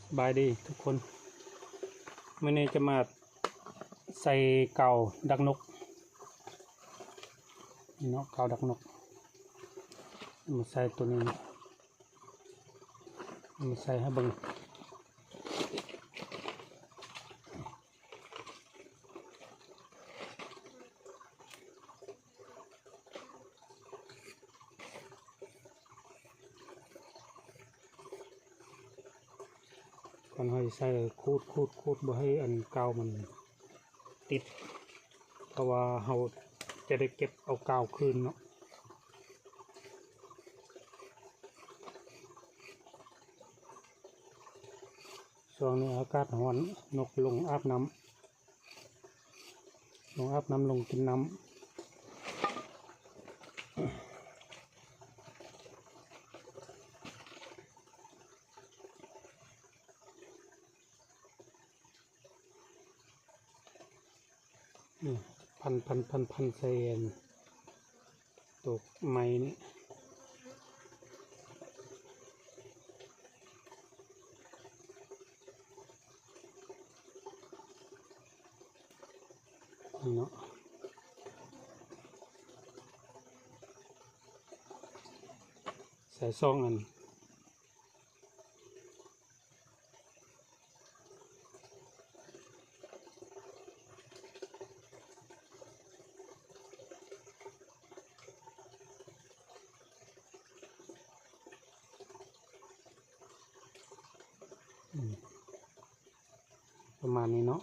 ສະບາຍດີທຸກຄົນ ມື້ນີ້ຈະມາໃສ່ກາວດັກນົກ ນີ້ເນາະ ກາວດັກນົກ ມາໃສ່ໂຕນີ້ ມາໃສ່ໃຫ້ເບິ່ງ. ຄັນເຮົາຊິໃສ່ ຂູດ ຂູດ ຂູດ ບໍ່ໃຫ້ອັນກາວມັນຕິດ ເພາະວ່າເຮົາຈະໄດ້ເກັບເອົາກາວຄືນເນາະ. ຊ່ວງນີ້ອາກາດຮ້ອນ ນົກລົງອາບນ້ຳ ລົງອາບນ້ຳ ລົງກິນນ້ຳ. ນີ້ ພັນ ພັນ ພັນ ພັນໃສ່ອັນໂຕໄມ້ນີ້ ນີ້ເນາະ ໃສ່ສອງອັນ. ອືມ ປະມານນີ້ເນາະ.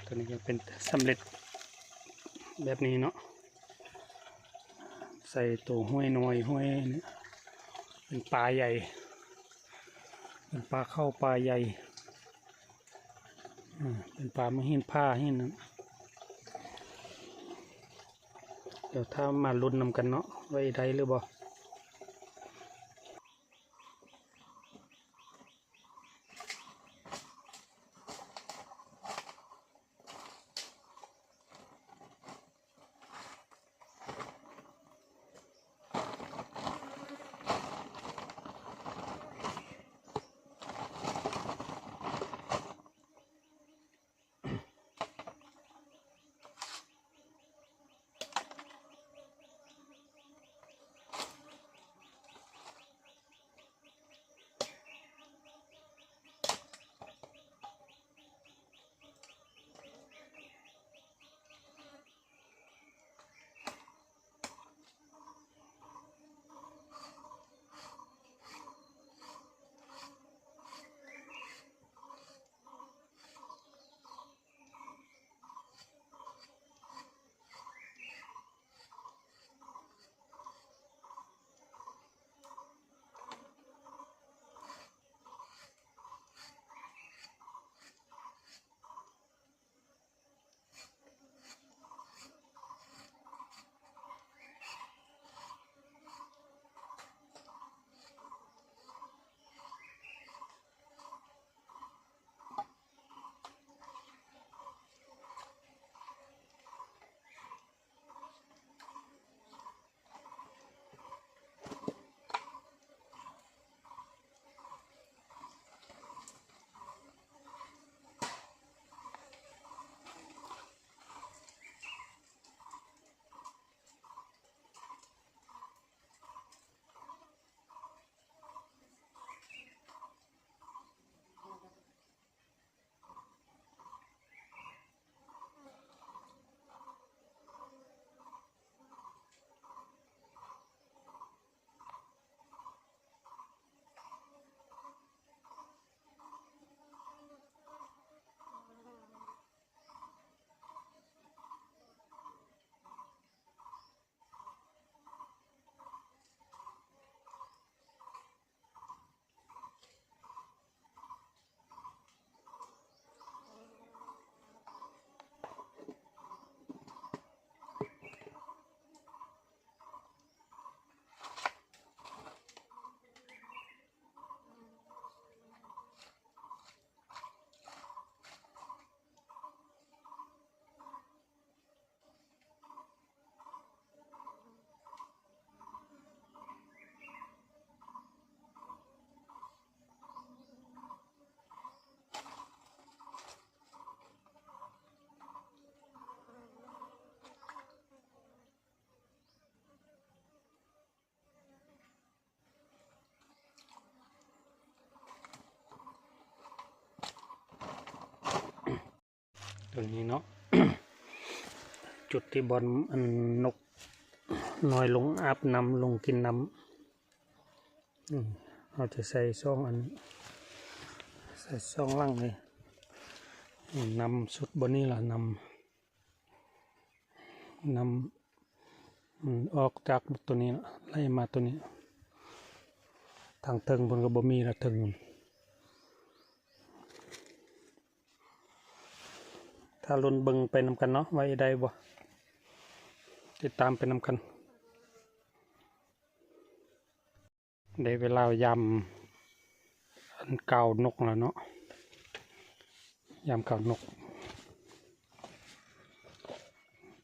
ຕົວນີ້ກໍເປັນສຳເລັດແບບນີ້ເນາະ ໃສ່ໂຕຫ້ວຍນ້ອຍ ຫ້ວຍ ເປັນປາໃຫຍ່ ເປັນປາເຂົ້າປາໃຫຍ່ ອາ ເປັນປາມາຫີນຜາຫີນນັ້ນ. ດຽວຖ້າມາລຸ້ນນຳກັນເນາະ ວ່າຊິໄດ້ຫຼືບໍ່. ຕົວນີ້ເນາະ ຈຸດທີ່ບ່ອນອັນນົກນ້ອຍລົງອາບນ້ຳ ລົງກິນນ້ຳ. ອືມ ເຮົາຈະໃສ່ຊ່ອງອັນ ໃສ່ຊ່ອງຫຼັງເລີຍ. ອືມ ນ້ຳສຸດບ່ອນນີ້ລະ ນ້ຳ ນ້ຳ ອືມ ອອກຈາກຕົວນີ້ລະ ໄຫຼມາຕົວນີ້. ທາງເທິງພຸ້ນກໍບໍ່ມີລະ ເທິງພຸ້ນ. ຖ້າລຸ້ນເບິ່ງໄປນຳກັນເນາະ ວ່າຊິໄດ້ບໍ່ ຕິດຕາມໄປນຳກັນ. ໄດ້ເວລາຍາມອັນກາວນົກແລ້ວເນາະ ຍາມກາວນົກ.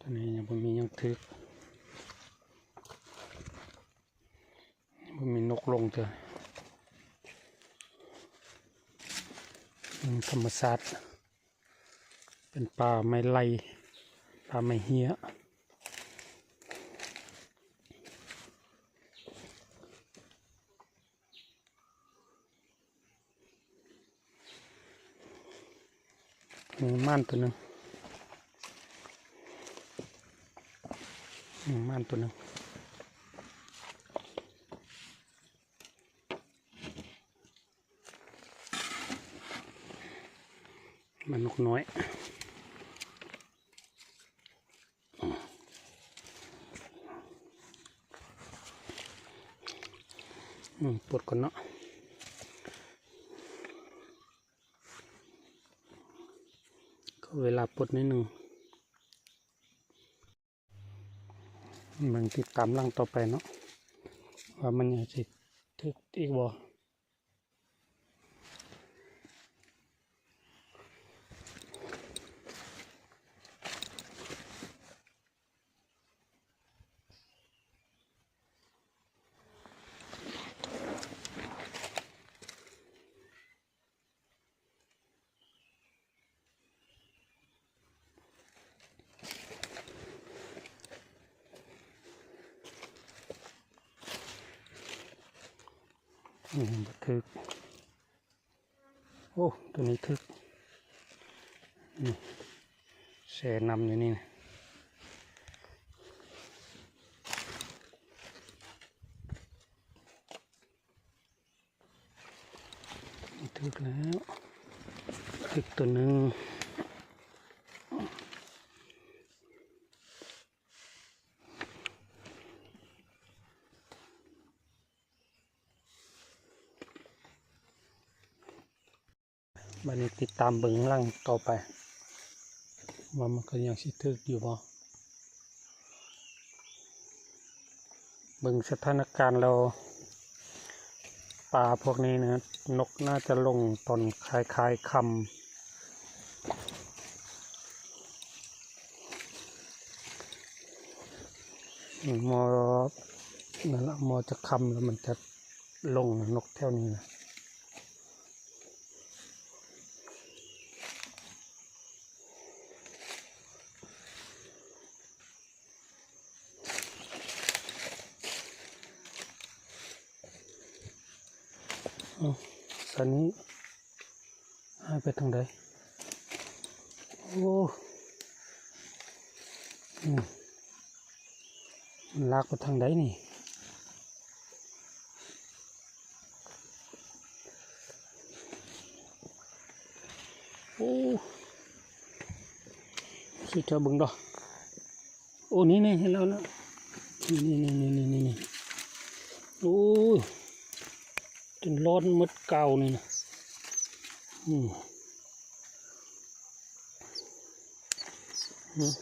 ຕອນນີ້ຍັງບໍ່ມີຫຍັງຖືກ ບໍ່ມີນົກລົງເທື່ອ. ອືມ ທຳມະຊາດ ເປັນປ່າໄມ້ໄຫຼ ປ່າໄມ້ເຮ້ຍ. ມີໝານຕົວໜຶ່ງ ມີໝານຕົວໜຶ່ງ. ໝານນົກນ້ອຍ ອືມ ປົດກ່ອນເນາະ. ຂໍເວລາປົດໜ້ອຍໜຶ່ງ. ເບິ່ງຕິດຕາມຫຼັງຕໍ່ໄປເນາະ ວ່າມັນຍັງຊິຖືກອີກບໍ່. ອືມ ບໍ່ຖືກ. ໂອ້ ຕົວນີ້ຖືກ ນີ້ ແຊ່ນ້ຳຢູ່ນີ້. ຖືກແລ້ວ ຖືກຕົວໜຶ່ງ. ບັດນີ້ຕິດຕາມເບິ່ງຫຼັງຕໍ່ໄປ ວ່າມັນກໍຍັງຊິຖືກຢູ່ບໍ່. ເບິ່ງສະຖານະການແລ້ວ ປາພວກນີ້ນະ ນົກໜ້າຈະລົງຕອນຄ້າຍໆຄ່ຳ. ໝໍ່ ນັ້ນລະ ໝໍ່ຈະຄ່ຳແລ້ວມັນຈະລົງນະ ນົກແຖວນີ້ນະ. ເອົ້າ ສັນນີ້ຫາຍໄປທາງໃດ? ໂອ້ ອືມ ມັນລາກໄປທາງໃດນີ້? ໂອ້ ຊິເຈົ້າເບິ່ງດອກ. ໂອ້ ນີ້ໆ ເຫັນແລ້ວນະ ນີ້ໆ ໂອ້ ຈົນລອດໝົດກາວນີ້ນະ. ອືມ ອືມ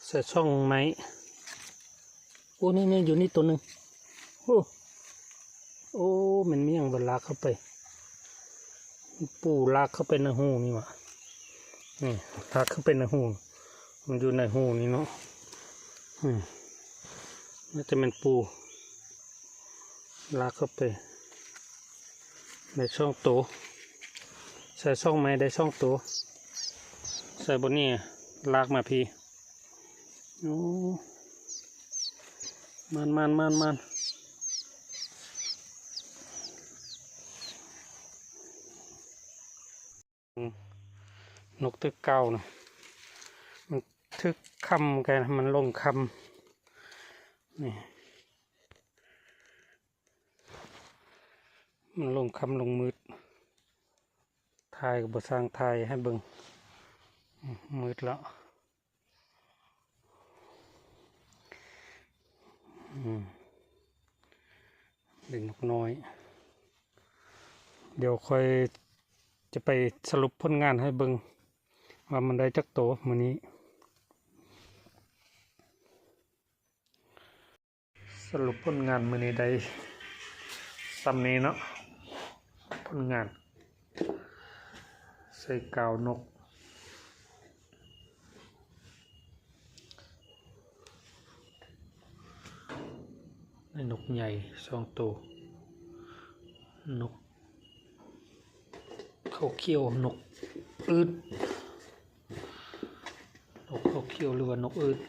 ໃສ່ຊ່ອງໄມ້. ໂອ້ ນີ້ໆ ຢູ່ນີ້ຕົວໜຶ່ງ. ໂອ້ ໂອ້ ແມ່ນມີຫຍັງມັນລາກເຂົ້າໄປ ປູລາກເຂົ້າໄປໃນຮູນີ້ຫວາ? ນີ້ ລາກເຂົ້າໄປໃນຮູ ມັນຢູ່ໃນຮູນີ້ເນາະ. ອືມ ໜ້າຈະແມ່ນປູລາກເຂົ້າໄປ. ໄດ້ສອງໂຕ ໃສ່ຊ່ອງໄມ້ໄດ້ສອງໂຕ ໃສ່ບ່ອນນີ້ ລາກມາພີ້. ໂອ້ ມານໆ ອືມ ນົກຕຶກເກົ້ານະ ມັນຖືກຄ່ຳ ກະມັນລົງຄ່ຳ ນີ້ ມັນລົງຄ່ຳລົງມືດ ຖ່າຍກະບໍ່ຊ່າງຖ່າຍໃຫ້ເບິ່ງ ມືດແລ້ວ. ອືມ ເປັນນົກນ້ອຍ ດຽວຂ້ອຍຈະໄປສະຫຼຸບຜົນງານໃຫ້ເບິ່ງວ່າມັນໄດ້ຈັກໂຕມື້ນີ້. ສະຫຼຸບຜົນງານມື້ນີ້ໄດ້ສ່ຳນີ້ເນາະ ຜົນງານ ໃສ່ກາວນົກ ໄດ້ນົກໃຫຍ່ສອງໂຕ ນົກ ເຂົາຂຽວ ນົກອືດ ນົກເຂົາຂຽວ ຫຼືວ່ານົກອືດ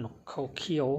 ນົກເຂົາຂຽວ.